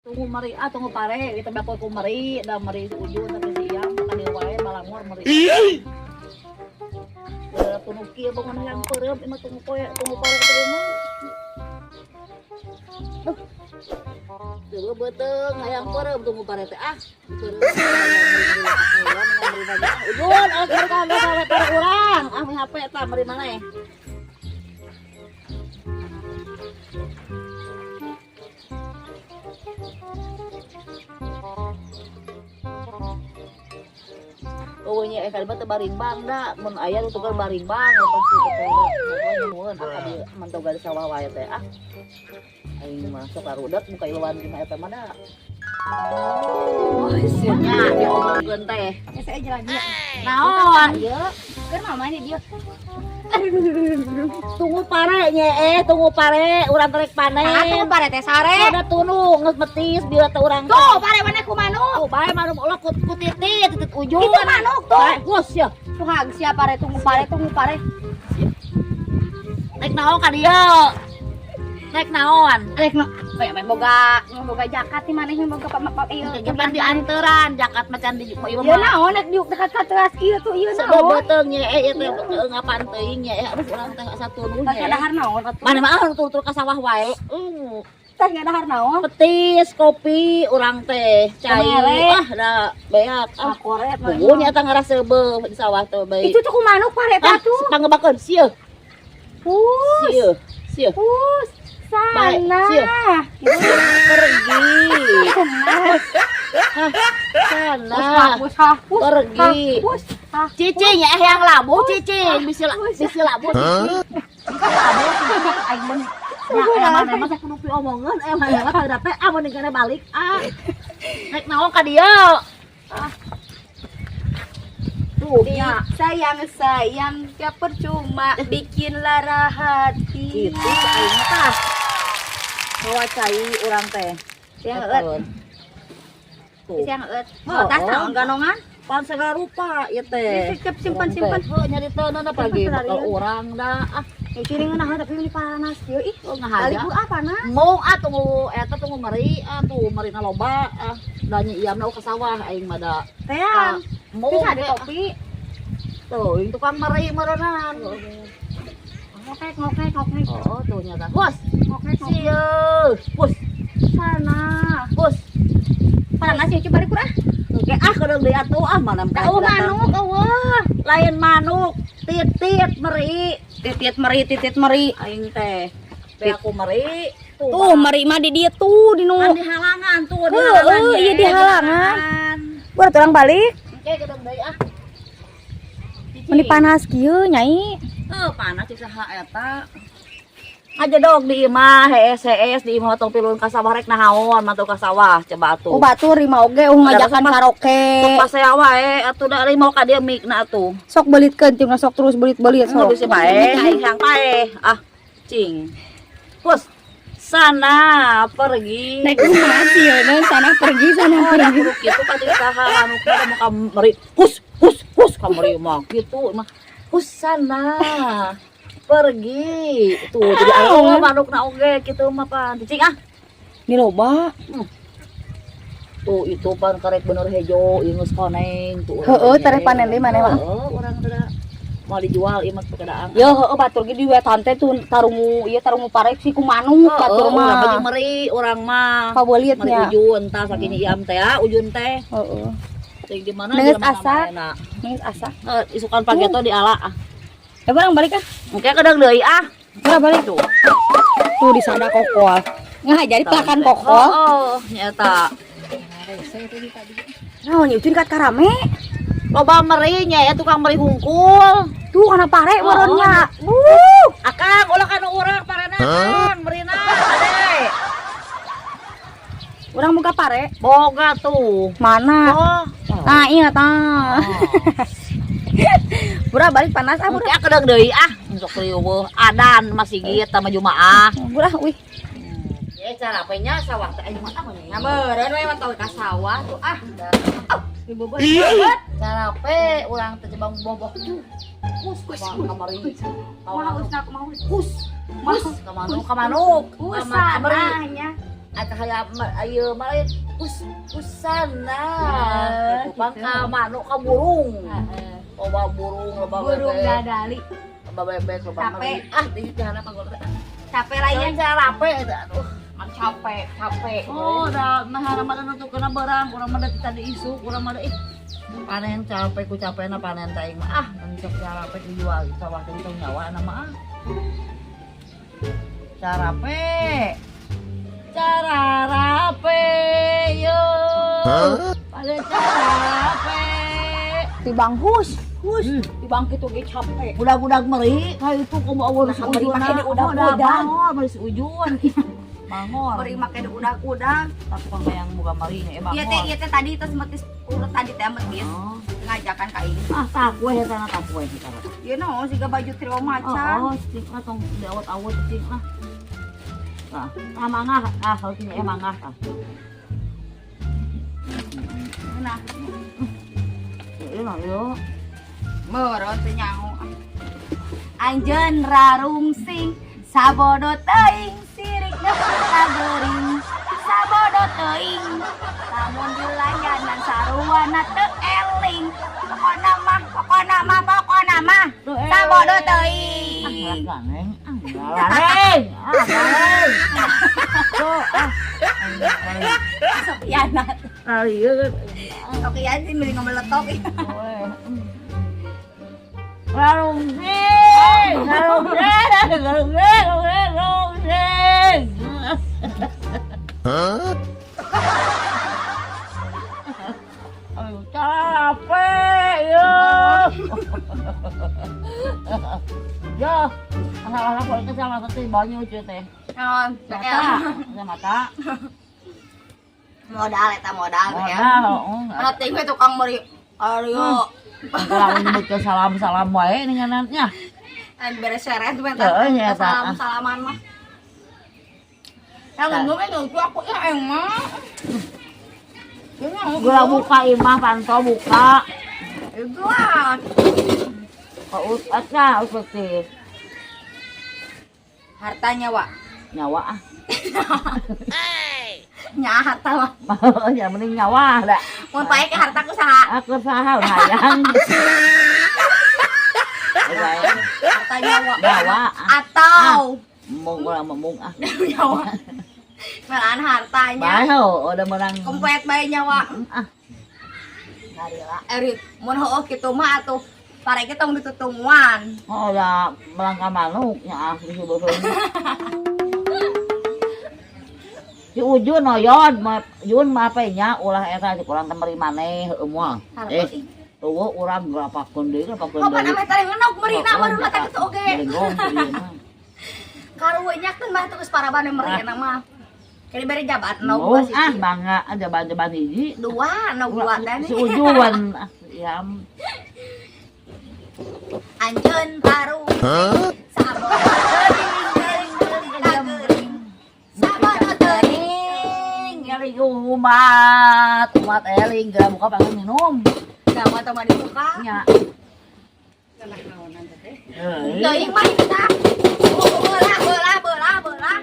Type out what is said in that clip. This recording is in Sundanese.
Tunggu meri ah, tunggu pare, kita bakal ku meri, da meri si Ujun tapi si Iyam ka dieu wae balangor meri. Udah tunggu kieu bangun hayang peureum imah tunggu poe tunggu pare teh mah. Duh. Teu beuteung hayang peureum tunggu pare teh ah. Peureum. Ujun, ah keur ka pare urang. Ah HP eta meri maneh. Eueuh nya eh teu barimbang da, mun aya nu tuker barimbang pasti teh. Nuhun ah ka dieu mantau di sawah wae teh ah. Aing mah sok karudet muka iluan di eta mah da. Oh, nya diomongkeun teh. Saya jalan dia. Naon? Ieu, keur mama ini dia. Tunggu pare nya eh, tunggu pare urang terek panen. Nah, tunggu pare teh sare. Ada tunung geus metis bila teh urang. Tuh, pare mana ku manuk? Tuh, bae manuk ulah ku titit, titit ujung. Itu manuk tuh. Bae, geus ya. Tuh hag sia pare tunggu pare tunggu pare. Naik naon ka dieu? Naik naon? Rek no, bae meh boga, boga jakat di maneh boga pak ieu. Kejepan di anteran, jakat macan di ieu Ieu naon rek diuk dekat ka teras kieu tuh ieu Sebab naon. beuteung nya eh ieu teh beuteung ngapan teuing nya eh aduh urang teh asa tunuh Tah nya. dahar naon atuh. Mana mah ah tutur ka sawah wae. Tah dahar naon? Petis, kopi, urang teh cai. Kamere. Ah, da beak ah. Koret mah. Puguh nya eta ngaraseubeuh di sawah teh bae. Itu tuh ku manuk pare Ah, teh tuh. pangebakeun sieun. Pus. Sieun. Sieun. Pus. Sana. Baik, Pergi. Hah, sana. Pus, pus, Pergi. pus. Cicing ya eh yang labu cicing bisi bisi labu cicing. Labu cicing aing mun ya mana mah kudu piomongeun eh mana mah teu teh ah mun kana balik ah. Naik naon ka dieu? Ah. Tuh nya Sayang sayang ya percuma bikin lara hati. kitu aing mah tah. Bawa cai urang teh. Siang eueut. Tuh. Siang eueut. Oh, Tas naon ganongan? Pan segala rupa ieu teh. Simpen simpen simpen. Heuh nyariteunna apalagi bakal urang da ah. Ya ciri ngeunah tapi ini panas kieu ih. Oh, ngahaja. Balik ah panas. Mau ah tunggu eta tunggu meri ah tuh merina loba ah da nya iamna ka sawah aing mah da. Teang. Mau Bisa di topi. Tuh, yang tukang meri meureunan. Ngokek ngokek ngokek. Oh, tuh nya tah. Bos, Ngokek ngokek. sieun. Bos, Sana. bos. Panas ya coba dikur ah. Engke ah kedeung deui atuh ah mana Tahu manuk eueuh. Lain manuk, titit meri. Titit meri titit meri. Aing teh. Teh aku meri. Tuh meri mah di dieu tuh di nu. Kan di halangan tuh, di Heuh, halangan. heuh, iya di halangan. Buat orang balik. Engke kedeung deui ah. Meni panas kieu nyai. Heuh, panas cik saha eta. Ngajedog di imah, hees-hees di imah tong pilun ka sawah rek nahaon mantau ka sawah coba atuh. Oh batur imah oge uh ngajakan karaoke. Sok pasea wae atuh da mau ka dieu mikna atuh. Sok belitkeun tinggal sok terus belit-belit Sok sok. bisa bae, aing hayang paeh. Ah, cing. Pus, sana pergi. Naik rumah sih ya, sana pergi sana Oh, pergi. kudu kitu ka di saha manukna da mau ka meri. Hus, hus, hus ka meri mah kitu mah. Hus sana. Pergi. Tuh jadi aya manukna oge kitu mah pan. Cicing ah. Ini loba. Tuh itu pan karek bener hejo, ieu geus koneng tuh. Heeh, tereh panen deui maneh mah. Heeh, urang teh mau dijual ieu mah pekedaan. Ya heeh batur ge di wetan teh tuh tarungu ieu tarungu parek si ku manuk batur Urang mah. meri urang mah. Pabeulit Meri nya. ujun tah sakini iam teh ah, ujun teh. Heeh. Teuing di mana Ngeus di mana asa. mana. Ngeus asa. Heuh, isukan pageto di ala ah. Ya barang balik ah. Engke kedeung deui ah. Udah balik Tuh. Tuh di sana kokol. Nggak jadi pelakan kokol. Oh, nyata. Naon ujun kat karame. Loba meri nya ya tukang meri hungkul. Tuh kana pare Oh, meureunnya. Wuh. Akang ulah kanu urang parena akang merina ade. Urang buka pare. Boga tuh. Mana? Oh. Nah, iya tah. Bura balik panas ah, bura. Engke kedeung deui ah. Sok riweuh adan masih sigit sama Jumaah. Bura wih. Ya cara apanya sawah teh aing mah ah nya. Meureun we mah ka sawah tuh ah. Dibobot. Cara pe urang teh jebang boboh tuh. Hus kamari. Kumaha usna kumaha Hus. Hus ka manuk ka manuk. Hus Kamari. sananya. Atau hayam ieu mah lain usana. Eh, Gitu pang gitu. ka manuk ka burung. Heeh. Loba burung, loba Burung bebek. dadali. Loba bebek, loba Capek. meri. Ah, di jalan apa gua teh. Capek lah ya. Lain carape eta aduh. Capek, capek. Oh, dah nah mah nutup kena barang, kurang mah tadi isu, kurang mah ih. Panen capek ku capekna panen teh aing mah ah, untuk carape dijual sawah teh tong nyawa na mah ah. Carape. Cararape yo. Panen carape. Tibang hus, hus. Tibang kitu ge capek. Budak-budak meri kayak itu kamu awal si Nah, meri Ujun. make di udag-udag. Bangor meri si Ujun. Bangor. Meri make di udag-udag. Tapi kalau yang buka meri nya bangor. Iya teh tadi tos metis urut tadi teh metis. Oh. Ngajakan ka ieu. Ah, tak gue ya tanah tak gue kita. Ieu naon siga baju trio macan. Oh, cicing lah tong diawat-awat cicing lah. Nah, ah mangah, ah kalau tinggal mangah ah. Nah, Iya nah, iya. meureun teu nyaho. Anjeun rarungsing sabodo teuing sirik nepi geuring. Sabodo teuing lamun dilayanan saruana teu eling. Pokona mah, pokona mah, pokona mah sabodo Ah, teuing. ganeng, ah, ganeng, ah, ganeng. Tuh, ah. Sopianat. Ah, iya. Sopian sih miring ngomeletok. Rarungsing, rarungsing, rarungsing, rarungsing. Aduh, capek ya. Ya, masalah kalau itu sama satu banyu cuy teh. Naon? Mata, mata. Modal eta modal ya. Modal, oh. Mana teh we tukang meri Aryo. Kalau nyebut salam-salam wae ninganannya. An beres seret we Heeh, nya eta. Salam-salaman mah. Ya ngomong eh aku ya emang. Gua buka imah panto buka. Itu ah. Kau aja seperti Harta nyawa. Nyawa ah. Nya harta mah. Ya mending nyawa dah. Mun pae ke harta ku saha? Aku saha hayang. Harta nyawa. Nyawa. Atau Mung urang mah mung ah. nyawa. Melaan hartanya. Bae ho, udah menang. Kompet bae nyawa. Ah. Garila. Eri mun heueuh kitu mah atuh pareke tong ditutungguan. Oh, udah melangkah manuk nya ah si beureum. Si Ujun noyon, Jun mah apa nya ulah eta si kurang teh meri maneh heueuh moal. Eh, eueuh urang gerapakeun deui, gerapakeun Kapan deui. ame teh ngeunok merina baru mah teh kitu oge. Merenggong ieu mah. Karunya kan mah terus parabane merina mah. Kini bere jabat no Oh, gua sih. ah bangga jaban-jaban hiji. Dua no gua teh. Si Ujun ah yam. Anjeun baru. Sabodo teuing teuing. Sabodo teuing. Eling umat, umat eling geura buka panggil minum. Gawa teh mah dibuka. Nya. Teuing mah kita. Belah belah belah belah.